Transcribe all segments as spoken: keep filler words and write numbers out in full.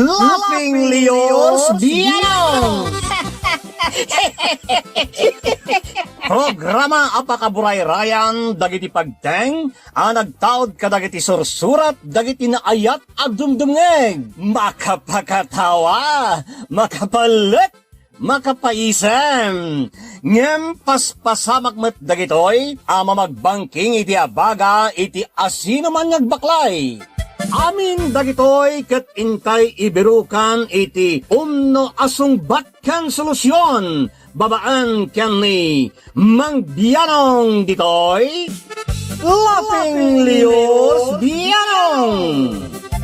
Laughing Leos Bianong! Programa a pakaburayrayan dagiti pagteng a nagtaud kadagiti sursurat dagiti naayat a dumdumngeg. Makapakatawa, makapalek, makapaisem. Ngem paspasamak met dagitoy a mamagbangking iti abaga iti asinoman nga agbaklay. Amin dagitoy ket intay ibirukan iti umno a sungbat ken solusion babaen ken ni Mang Bianong ditoy, Laughing Leos Bianong.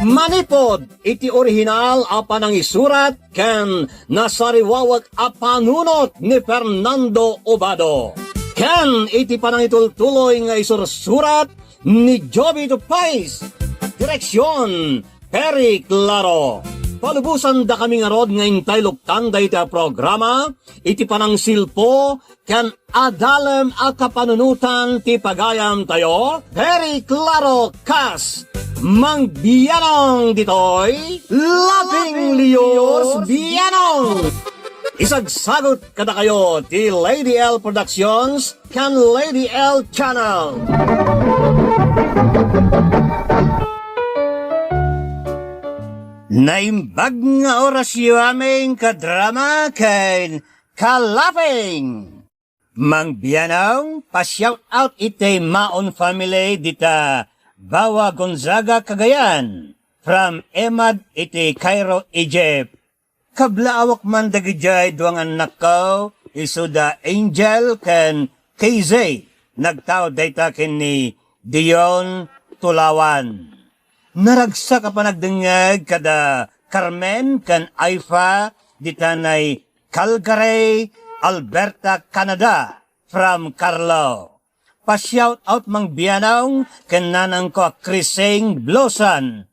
Manipod iti orihinal a panangisurat ken nasariwawek a panunot ni Fernando Obado, ken iti panangitultuloy nga isursurat ni Joby Tupais. Direksion, Perry Claro. Palubosan dakami ngarud nga intay luktan dayta a programa iti panangsilpo ken adalem a kapanunotan ti pagayamtayo, Perry Claro kas Mang Bianong ditoy, Laughing Leos Bianong. Isagsagut kadakayo ti Lady L Productions ken Lady L Channel. Naimbag nga orasyo amin kadrama ken kalaping. Mang Bianong, pa-shout out iti Maon family dita Bawa, Gonzaga, Cagayan. From Emad iti Cairo, Egypt. Kablaawak man dagidiay dua nga annakko, isu da Angel ken K Z. Nagtaud dayta ken ni Dion Tulawan. Naragsak a panagdengngeg kada Carmen ken Aifa dita nay Calgary, Alberta, Canada, from Carlo. Pa-shout out Mang Bianong ken nanangko a Krising Blosan.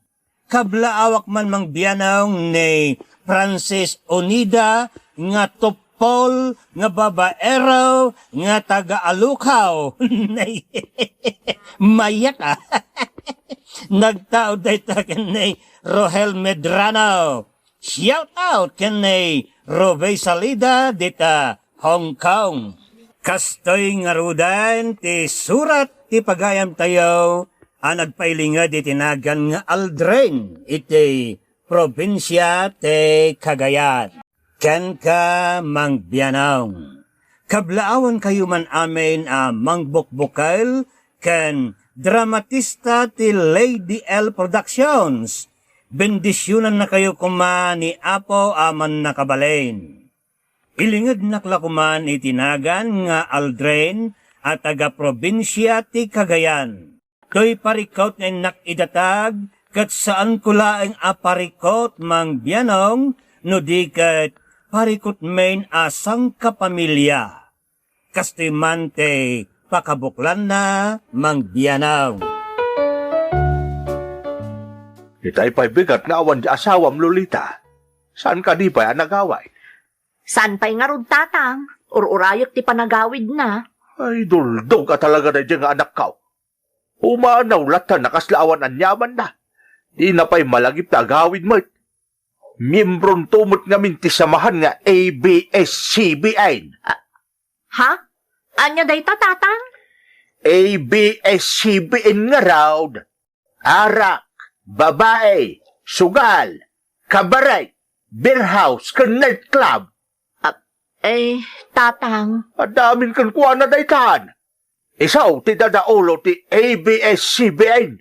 Kablaawak man Mang Bianong ni Francis Unida nga tuppol nga babaero nga taga Alukaw. Mayat a. Nagtaud dayta ken ni Rohel Medrano. Shout out ken ni Robe Salida dita Hong Kong. Kastoy ngaruden ti surat ti pagayamtayo a nagpailinged iti nagan nga Aldrin iti probinsia ti Cagayan. Kenka, Mang Bianong. Kablaawankayo man amin a mangbukbukel ken dramatista ti Lady L Productions. Bendisionannakayo koma ni Apo a Mannakabalin. Ilingednak la koman iti nagan nga Aldrin a taga-probinsia ti Cagayan. Toy parikut nga innak idatag, ket saanko laeng a parikut, Mang Bianong, no di ket parikutmin a sangkapamilia. Kastoy man ti pakabuklanna, Mang Bianong. Itay pay bigat nga awan ti asawam, Lolita. Saan kadi pay a nagaway? Saan pay ngarud, Tatang? Ur-urayek ti panagawidna. Ay, duldog a talaga daydiay nga anakko. Umanaw latta a kasla awan aniamanna. Dina pay malagip ti agawid met. Miembronto met ngamin ti samahan nga A B S C B N. Ah, ha? Ania dayta, Tatang? A B S C B N ngarud. Arak, babae, sugal, kabaret, beer house, ken nightclub. Ah, eh, Tatang. Adda amin kenkuana daytan. Isu ti dadaulo ti A B S C B N.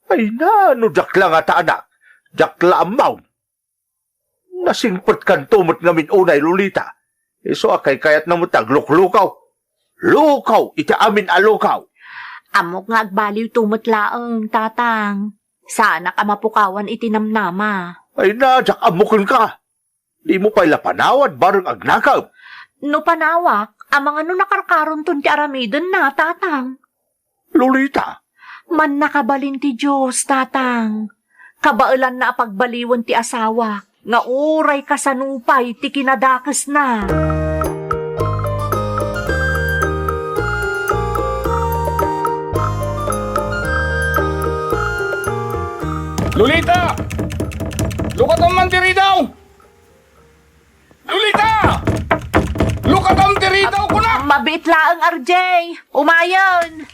Ay na, no diak la ngata anak, diak la ammo. Nasingpetkanto met ngamin unay, Lolita. Isu a kaykayatna met ti agluklukaw. Lukaw iti amin a lukaw. Ammok nga agbaliwto met laeng, Tatang. Saanak a mapukawan iti namnama. Ay na, diak ammo kenka. Dimo pay la panawad bareng agnakep. No panawak, amangan no nakarkaronton ti aramidenna, Tatang. Lolita. Mannakabalin ti Dios, Tatang. Kabaelanna a pagbaliwen ti asawak, nga uray kasano pay ti kinadakesna. Lolita! Lukatam man ti ridaw! Lolita! Lukatam ti ridaw, kunak! Mabiit laeng, R J. Umayen.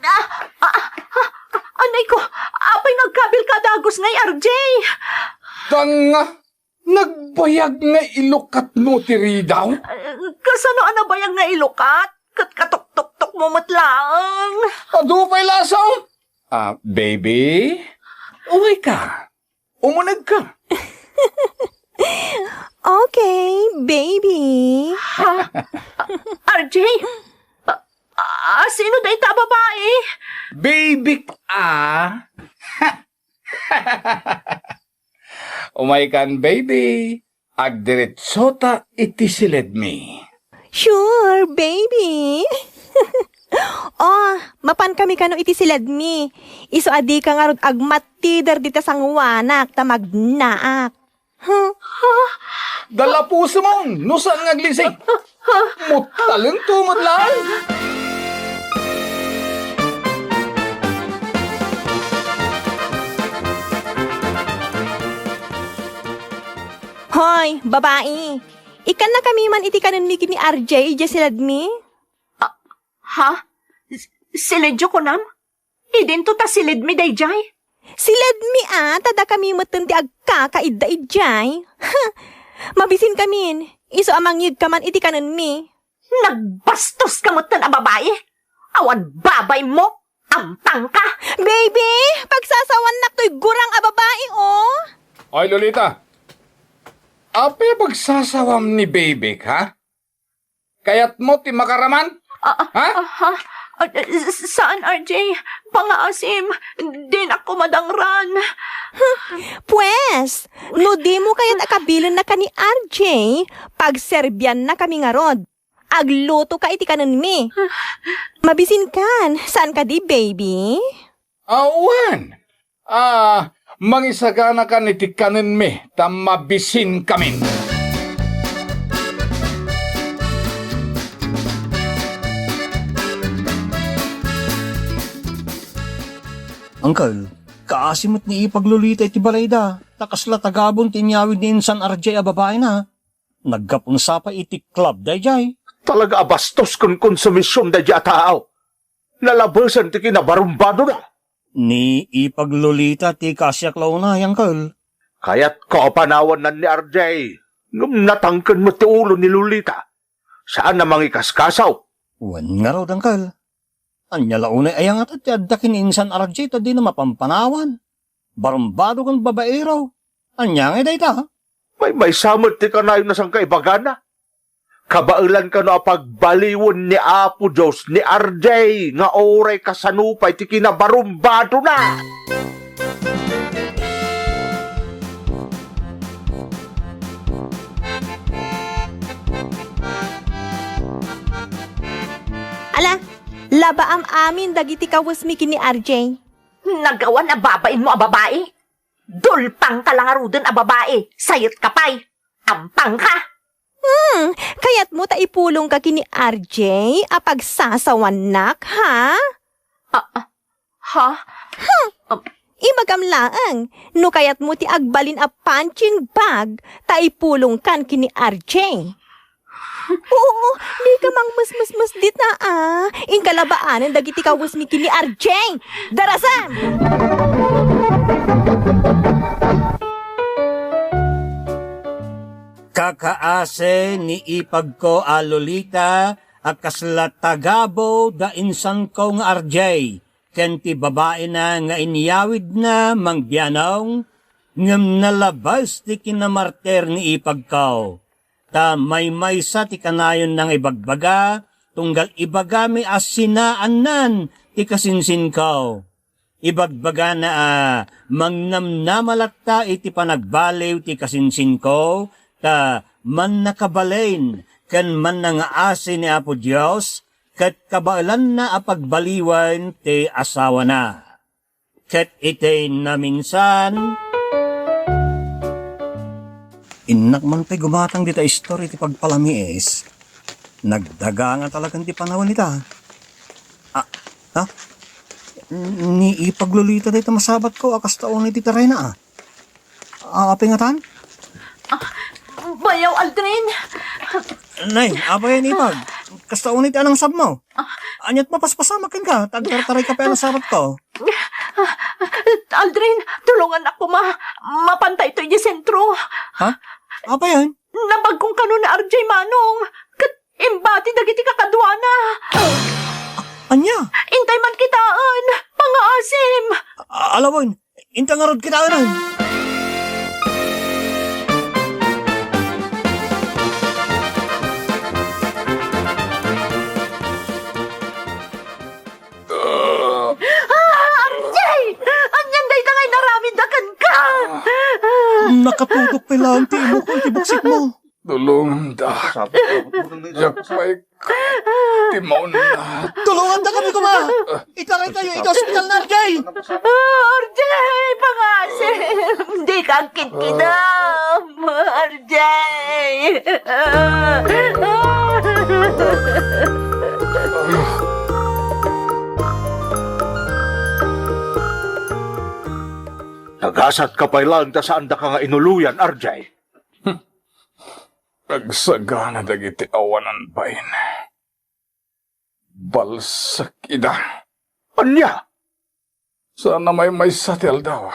Ah, ah, ah, ah, anay ko, apay nga agkabilka a dagus ngay, R J? Tanga, nagbayag nga ilukatmo ti ridaw? Ah, kasano a nabayag nga ilukat? Ket katuktoktok mo met laeng. Adu pay lasaw? Ah, baby? Umayka. Umunegka. Okay, baby. Ha? R J? A, a, sino dayta a babai? Baby, ah. Umaykan, baby. Agdiretsota iti siledmi. Sure, baby. Oh, mapankami kano iti siledmi. Isu a dika ngarud agmattider dita sangoanak ta magnaak. Huh? Dala pusomon, no saan nga aglisi. Muttalento met laeng. Hoy, babai! Ikkannakami man iti kanenmi ken ni R J idiay siledmi? Ah, ha? S-, siledyo kunam? Idinto ta siledmi daydiay? Siledmi a, ta dakami metten ti agkakaidda idiay. Mabisinkamin, isu a mangyegka man iti kanenmi. Nagbastoska metten a babai! Awan babaymo! Ampangka! Baby, pagsasawannak toy gurang a babai, oh! Oy, Lolita. Apay a pagsasawam ni baby, ha? Kayatmo ti makaraman? Ah, ah, Ha? ah, ha? Ah, s-, saan, R J. Pangaasim. Dinak kumadangran. Pwes, no dimo kayat a kabilennak ken ni R J, pagserbiannakami ngarud. Aglutoka iti kanenmi. Mabisinkan, saan kadi, baby? Awan. Ah, mangisaganakan iti kanenmi ta mabisinkamin. Uncle, kaasi met ni Ipag Lolita iti balayda, ta kasla tagabon ti inyawid ni insan R J a babaina. Naggapunsa pay iti club daydiay. Talaga a bastos ken konsumision daydiay a tao. Nalabesen ti kinabarumbadona. Ni Ipag Lolita ti kaasiak la unay, uncle. Kayatko a panawannan ni R J, ngem natangken met ti ulo ni Lolita. Saan a mangikaskasaw. Wen ngarud, uncle. Ania la unay a yangatan ti adda ken ni insan R J ta dina mapampanawan? Barumbado ken babaero. Ania ngay dayta? Maymaysa met ti kanayon a sangkaibagana. Kabaelan kano a pagbaliwen ni Apo Dios ni R J nga uray kasano pay ti kinabarumbadona. Ala, labaam amin dagiti kawesmi ken ni R J. Nagawan a babainmo a babai? Dulpangka la ngaruden a babai, sayetka pay. Ampangka! Hmm, kayatmo ta ipulongka ken ni R J a pagsasawannak, ha? Ah, ah, ha? Hmm. Ibagam laeng, no kayatmo ti agbalin a punching bag, ta ipulongkan ken ni R J. Oo, dika mangmesmesmes dita, a. Inka labaanen dagiti kawesmi ken ni R J. Darasem! Kakaasi ni ipagko a Lolita a kasla tagabo da insanko nga R J ken ti babaina nga inyawidna mangbianong, ngem nalabes ti kinamartir ni ipagko. Ta maymaysa ti kanayonna nga ibagbaga, tunggal ibagami a sinaannan ti kasinsinko. Ibagbagana a mangnamnama latta iti panagbaliw ti kasinsinko, ta mannakabalin ken mannangaasi ni Apo Dios, ket kabaelanna a pagbaliwen ti asawana. Ket iti naminsan, innak man pay gumatang dita istorya ti pagpalamiis. Nagdaga nga talagan ti panawen ita. Ha? Ni ipag Lolita dayta masabatko a kasta unay ti tarayna, a. Ah, apay ngatan? Ah, bayaw, Aldrin. Nay, apay ni ipag? Kasta unay ti anangsabmo. Aniat mapaspasamak kenka, ta agtartarayka pay a nasabatko. Aldrin, tulongannak koma. Mapanta ito iti sentro. Ha? Apay? Nabagkon kano ni R J, Manong. Ket imbati dagiti kakaduana. Ania? Intay man kitaen, pangaasim. A-, alawen, inta ngarud kitaen. Ah, R J! Anian dayta nga inaramidda kenka? Nakatudok pay laeng ti imok iti buksikmo. Tulonganda. Diak pay timaonna. Tulongandakami koma! Itaraytayo iti ospital ni R J! Ah, R J! Pangaasim! Dika agkitkidem! R J! Nagasatka pay laeng ta saandaka nga inuloyan, R J. Agsagana dagiti awanan bain. Balsek ida. Ania? Saan a maymaysa ti aldaw.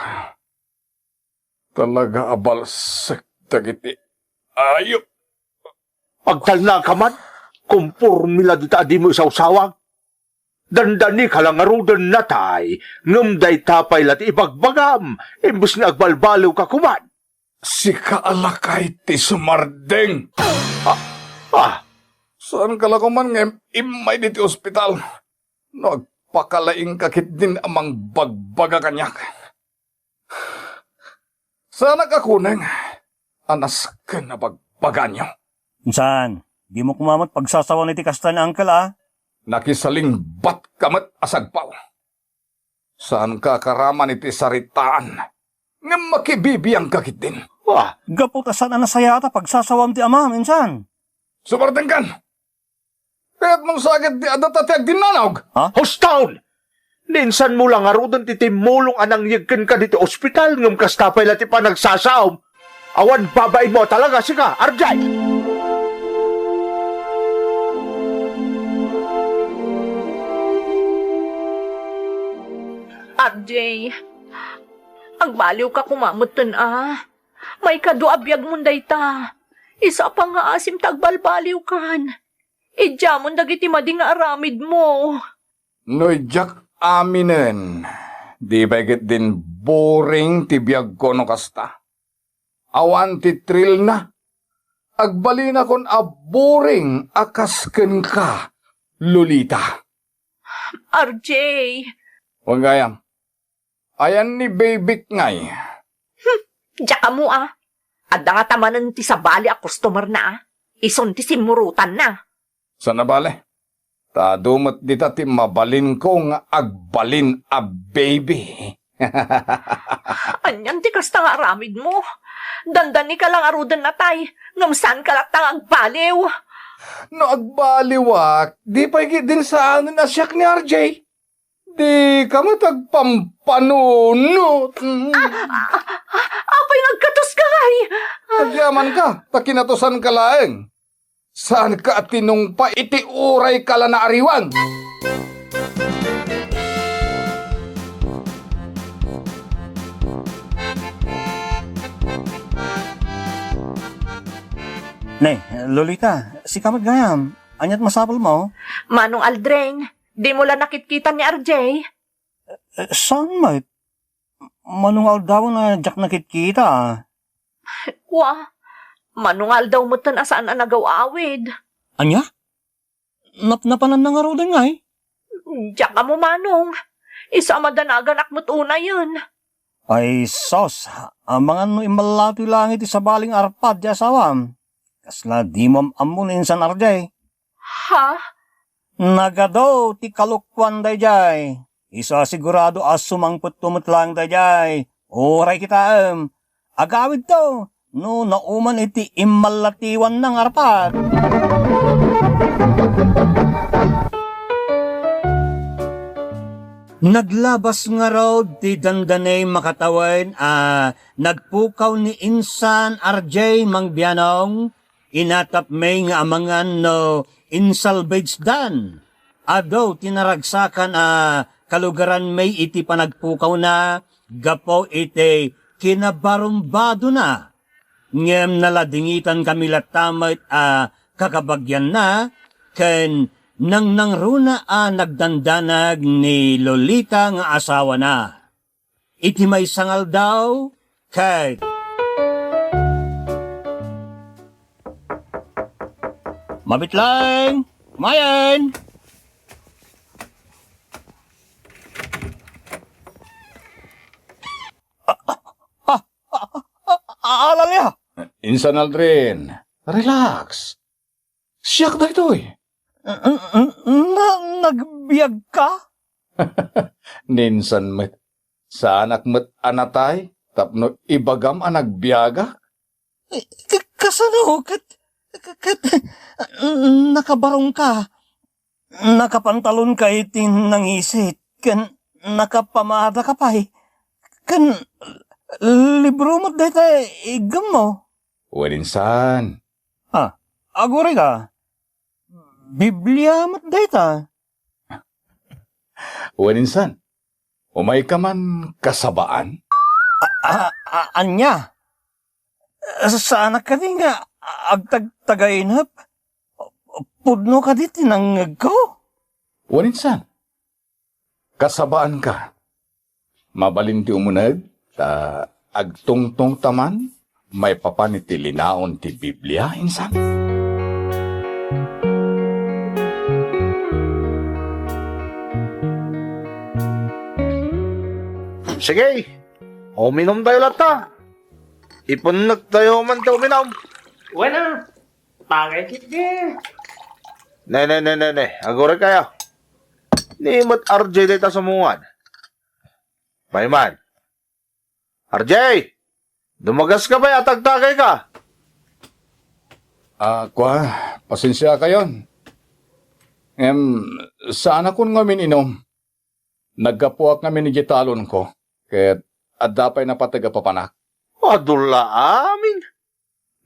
Talaga a balsek dagiti ayup. Agtalnaka man, kompormi la dita a dimo isawsawag. Dandanika la ngaruden natay, ngem dayta pay la ti ibagbagam, imbes nga agbalbaliwka koman. Sika a lakay ti sumardeng. Ah, ah. Saanka la koman nga im-, immay diti ospital? No agpakalaingka ketdin a mangbagbaga kaniak. Saanak a kuneng a nasken a bagbaganyo. Insan, dimo koma met pagsasawan iti kasta ni Uncle, a? Nakisalingbatka met a sagpaw. Saanka a karaman iti saritaan, ngem makibibiangka ketdin. Ah, gapu ta saan a nasayaat a pagsasawam ti amam, insan. Sumardengkan! Kayatmon sa ket ti adda ta ti agdinnanaw? Ha? Husto! Ni insanmo la ngaruden ti timmulong a nangyeg kenka ditoy ospital ngem kasta pay la ti panagsasaom. Awan babainmo a talaga, sika, R J! R J, agbaliwka koma metten a. Maikadua a biagmon dayta. Isu a pangaasim ta agbalbaliwkan. Idiamon dagiti madi nga aramidmo. No idiak aminen, di pay ketdin boring ti biagko no kasta. Awan ti thrillna. Agbalinakon a boring a kas kenka, Lolita. R J. Wen gayam. Ayan ni Baby ngay? Hmm, diak ammo a. Adda ngata manen ti sabali a customer-na a. Isun ti simmurotanna. Saan a bale. Ta adu met dita ti mabalinko nga agbalin a baby. Anian ti kasta nga aramidmo? Dandanika la ngaruden natay, ngem saanka latta nga agbaliw. No agbaliwak, di pay ketdin saanen a siak ni R J. Dika met agpampanunot. Mm. A-, a-, a-, apay nga agkatoska ngay? Agyamanka, ta kinatosanka laeng. Saanka a tinungpa iti urayka la naariwang. Ne, Lolita, sika met gayam. Aniat masapulmo? Manong Aldrin, dimo la nakitkita ni R J? Eh, saan met? Mano nga aldawen a diak nakitkita, a. Wa, mano nga aldaw metten a saan a nagaw-awid. Ania? Napnapananna ngaruden ngay? Diak ammo, Manong. Isu a madanaganak met unayen. Ay, sus, amangan no immallatoy laeng iti sabali nga arpad ti asawam. Kasla dimo am-ammo ni insan R J. Ha? Nagadu ti kalokuan daydiay. Isu a sigurado a sumangpetto met laeng daydiay. Uray kitaem. Agawidto no nauman iti immallatiwanna nga arpad. Naglabas ngarud ti dandani makatawen a nagpukaw ni insan R J Mangbianong, inatapmi nga amangan no insalvagedan. Adu ti naragsakan a kalugaranmi iti panagpukawna gapu iti kinabarumbadona. Ngem naladingitankami latta met a kakabagianna ken nangnangruna a nagdandanag ni Lolita nga asawana. Iti maysa nga aldaw, ket Mabit laeng! Kumayen! Ah, ah, ah, ah, ah, Alalia! Insan, Aldrin, relax. Siak daytoy. N-, n-, n-, na-, nagbiag ka? Ninsan met. Saanak met a natay tapno ibagam a nagbiagak? Ka-, kasano? Ket, ket, nakabarong ka. Nakapantalon ka iti nangisit, ken nakapamada ka pay, ken libro met dayta iggammo. Wen insan. Ah, aguray ka. Biblia met dayta. Wen insan. Umayka man kasabaan? A-, a-, a-, ania? Saanak kadi nga agtagtagainep? Pudno kadi ti nangngegko? Wen insan, kasabaanka. Mabalin ti umuneg, ta agtungtongta man maipapan iti linaon ti Biblia, insan. Sige, uminumtayo latta. Ipennektayo man ti uminum. Wen a, bagay ketdi. Ne, ne, ne, ne, ne. Aguraykayo. Ni met R J dayta sumungad. Mayman. R J! Dumagas ka pay a tagtagayka? Ah, kua, pasensiakayon. Ngem, saanakon nga umin-inum. Naggapuak ngamin idiay talonko, ket adda pay napateg a papanak. Adu la amin.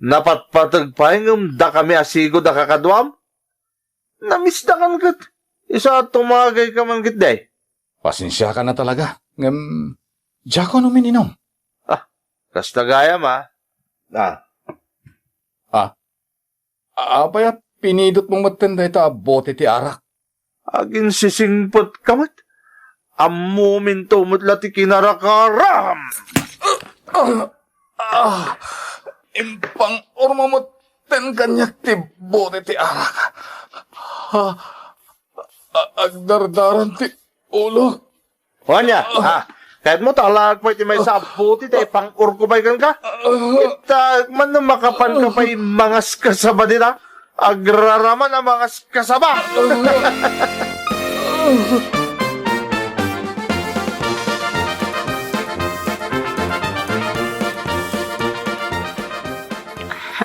Napatpateg pay ngem dakami a sigud a kakaduam? Namisdakan ket isu a tumagayka man ketdi. Pasensiakan a talaga, ngem diakon umin-inum. Ah, kasta gayam a. Ah. Ah, apay a pinidotmo metten dayta a bote ti arak? Aginsisingpetka met. Ammominto met la ti kinarakaram. Ah, ah, impang-urmo metten kaniak ti bote ti arak. Ah, a-, agdardaran ti ulok. O ania, ha? Kayatmo talaga pay ti maysa a bote ti ipang-urko pay kenka? Ita, mano makapanka pay mangaskasaba dita? Agraraman a mangaskasaba!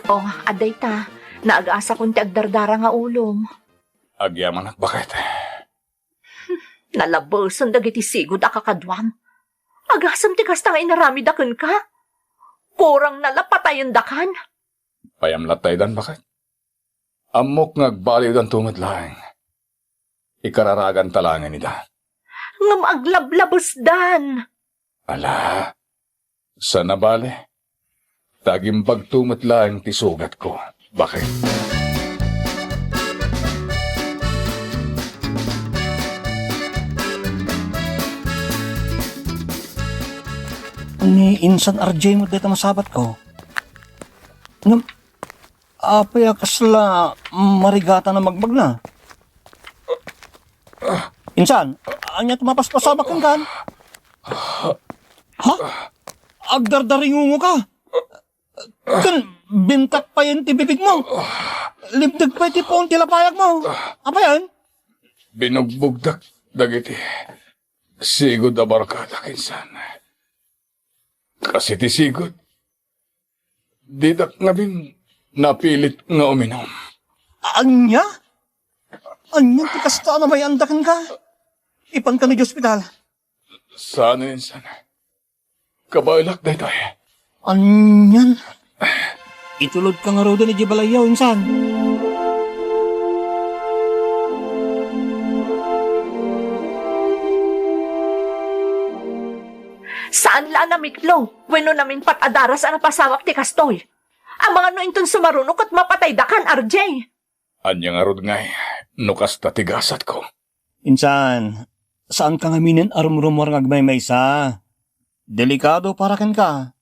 O, adda ita. Naagasakon ti agdardara nga ulom. Agyamanak, baket. Nalabesen dagiti sigud a kakaduam. Agasem ti kasta nga inaramidda kenka. Kurangna la patayendakan. Payam latta idan, baket. Ammok nga agbaliwdanto met laeng. Ikararaganta laengen ida. Ngem aglablabesdan. Ala, saan a bale. Ta agimbagto met laeng ti sugatko. Baket. Ni insan R J met dayta masabatko. Ngem, apay a kasla marigatan a magbagna? Insan, ania ti mapaspasabak kenka? Ha? Agdardaringungo ka? Ken bintak payen ti bibigmo. Linteg pay ti puon ti lapayagmo. Apayen? Binugbogdak dagiti sigud a barkadak, insan. Kas iti sigud, didak ngamin napilit nga uminum. Ania? Ania ti kasta a nabayaanda kenka? Ipanka idiay ospital. Saan, insan. Kabaelak daytoy. Anian? Itulodka ngaruden idiay balayyo, insan. Saan la a namitlo wenno namingpat a daras a napasamak ti kastoy. Amangan no inton sumaruno ket mapatayda kan R J. Ania ngarud ngay no kasta ti gasatko? Insan, saanka ngaminen a rumrumuar nga agmaymaysa. Delikado para kenka.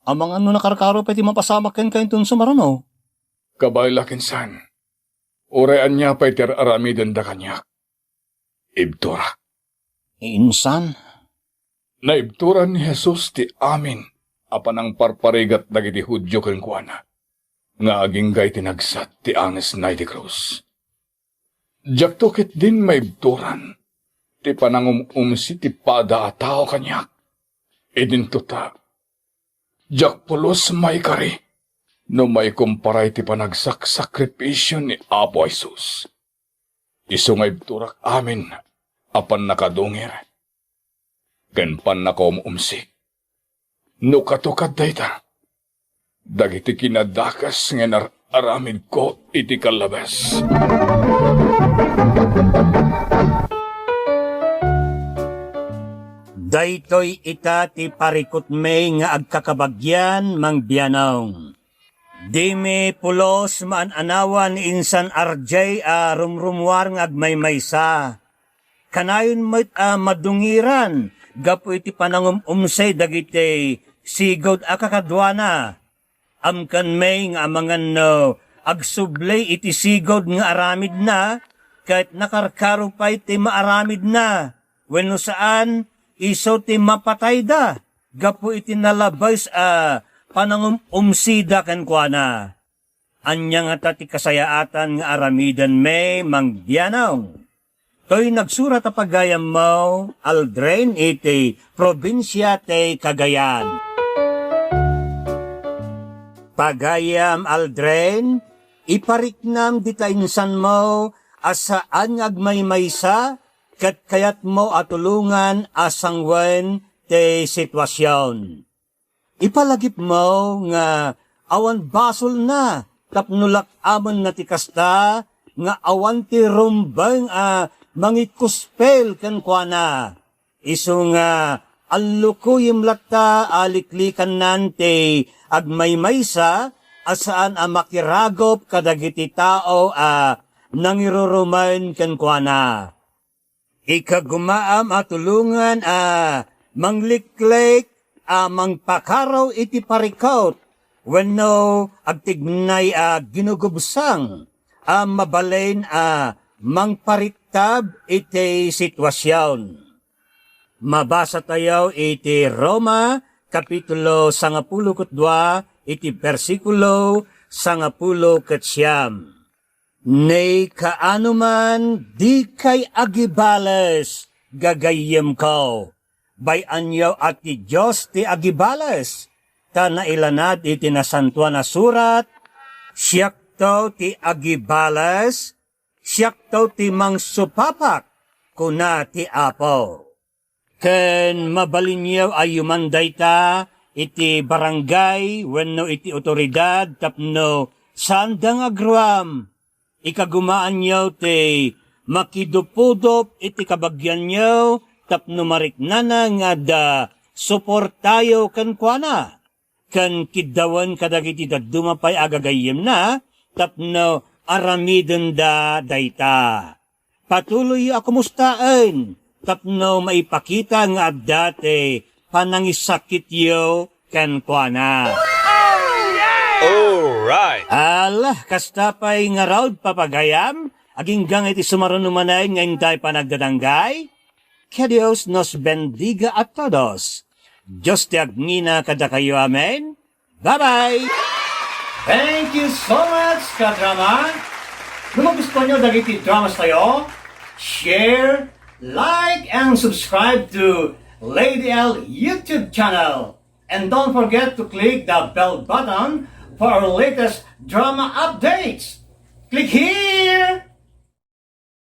Amangan no nakarkaro pay ti mapasamak kenka inton sumaruno. Kabaelak, insan. Uray ania pay ti ar-aramidenda kaniak, ibturak. Insan? Naibturan ni Jesus ti amin a panangparparigat dagiti Judio kenkuana, nga agingga iti nagsat ti angesna iti krus. Diakto ketdin maibturan ti panangum-umsi ti pada a tao kaniak. Idinto ta, diak pulos maikari no maikumpara iti panagsaksakripisio ni Apo Jesus. Isu nga ibturak amin a pannakadungir ken pannakaum-umsik. No katukad dayta, dagiti kinadakes nga inar-aramidko iti kallabes. Daytoy ita ti parikutmi nga agkakabagian, Mang Bianong. Dimi pulos maan-anawan ni insan R J a rumrumuar nga agmaymaysa. Kanayon met a madungiran gapu iti panangum-umsi dagiti sigud a kakaduana. Amkanmi nga amangan no agsubli iti sigud nga aramidna ket nakarkaro pay ti maaramidna wenno saan, isu ti mapatayda gapu iti nalabes a panangum-umsida kenkuana. Ania ngata ti kasayaatan nga aramidenmi, Mang Bianong? Toy nagsurat a pagayammo, Aldrin, iti probinsia ti Cagayan. Pagayam, Aldrin, ipariknam dita insanmo a saan nga agmaymaysa ket kayatmo a tulongan a sanguen ti situasion. Ipalagipmo nga awan basolna tapno lak-amenna ti kasta nga awan ti rumbeng a mangikuspel kenkuana. Isu nga allukuyem latta a liklikannan ti agmaymaysa a saan a makiragop kadagiti tao a nangirurumen kenkuana. Ikagumaam a tulongan a mangliklik a mangpakaraw iti parikut wenno agtignay a ginugubsang a mabalin a mangpariktab iti situasion. Mabasatayo iti Roma, kapitulo sangapulo ket dua, iti bersikulo sangapulo ket siam. Ni kaano man, dikay agibales, gagayyemko. Bay-anyo a ti Dios ti agibales, ta nailanad iti Nasantoan a Surat, "Siakto ti agibales, siakto ti mangsupapak," kuna ti Apo. Ken mabalinyo a yuman dayta iti barangay wenno iti awtoridad tapno saanda nga agruam. Ikagumaanyo ti makidupudup iti kabagianyo tapno mariknana nga adda suportayo kenkuana. Ken kiddawen kadagiti dadduma pay a gagayyemna tapno aramidenda dayta. Patuloyyo a kumustaen tapno maipakita nga adda ti panangisakityo kenkuana. Alright! Ala, kasta pay ngarud, papagayam, agingga iti sumaruno manen nga intay panagdadanggay. Que Dios nos bendiga a todos. Dios ti agngina kadakayo. Amen. Bye-bye! Thank you so much, kadrama! No magustuhan nyo dagiti dramas tayo, share, like, and subscribe to Lady L YouTube channel. And don't forget to click the bell button for our latest drama updates. Click here!